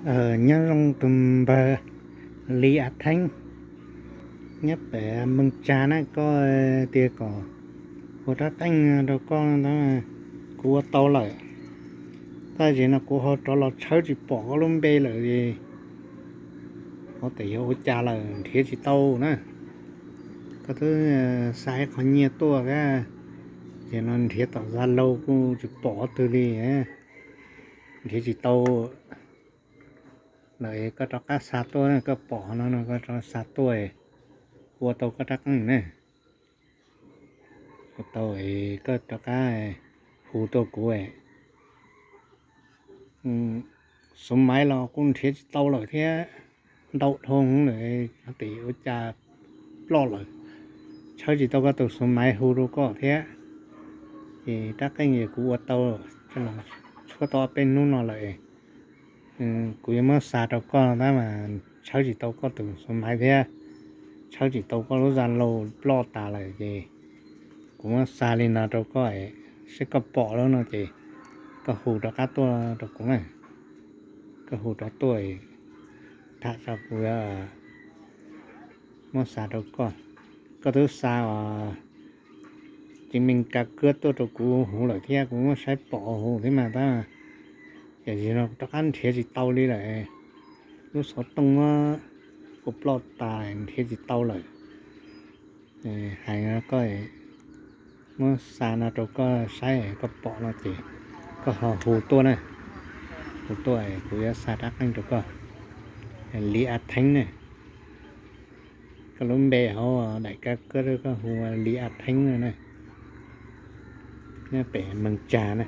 Nyob zoo tus npawg Li A Theeb nyob pem Meeg Tsa na, koj tias kom ua rab qeej rau koj, kuv ua tau lawm. Tab sis no kuv ho rov los tshawb tsis pom koj lub npe lawm, ua tes yog ua cas lawm nrhiav tsis tau na. Koj twb xa ib qho nyiaj tuaj thiab, ces no nrhiav tom Zalo kuj tsis pom twg li, nrhiav tsis tau lawm. Koj rov qab xa tuaj, koj pom no no koj rov xa tuaj, ua tau koj rab qeej na. Ua tau es koj rov qab hu tuaj kuv. Xuv maiv los kuj nrhiav tsis tau lawm thiab, ntau dhau lawm, tes ua cas ploj lawm. Tshawb tsis tau koj tus xuv maiv hu rau koj thiab. Ces rab qeej es kuv ua tau, tshuab tau ob peb hnub no lawm. Kuv yuav muab xa rau koj tab mas tshawb tsis tau koj tus xuv maiv thiab, tshawb tsis tau koj lub Zalo, ploj tas lawm ces kuv muab xa li no rau koj, seb koj pom lawm no ces koj hu rov qab tuaj rau kuv na. Koj hu rov tuaj, tham tso kuv muab xa rau koj. Koj twb xa os, ces Meeg Kas Kuab tuaj rau kuv hu lawm thiab, kuv muab saib pom hu thiab mas tab, ces no rov qab nrhiav tsis tau li lawm. Lub xov tooj muab ua ploj tas nrhiav tsis tau lawm. Hais no koj, muab xa no rau koj saib, koj pom no ces koj ho hu tuaj na. Hu tuaj kuv yuav xa rab qeej rau koj. Li A Theeb ne, koj lub npe hauv daim Kas Kuab koj hu Li A Theeb no na. Nyob pem Meeg Tsa na.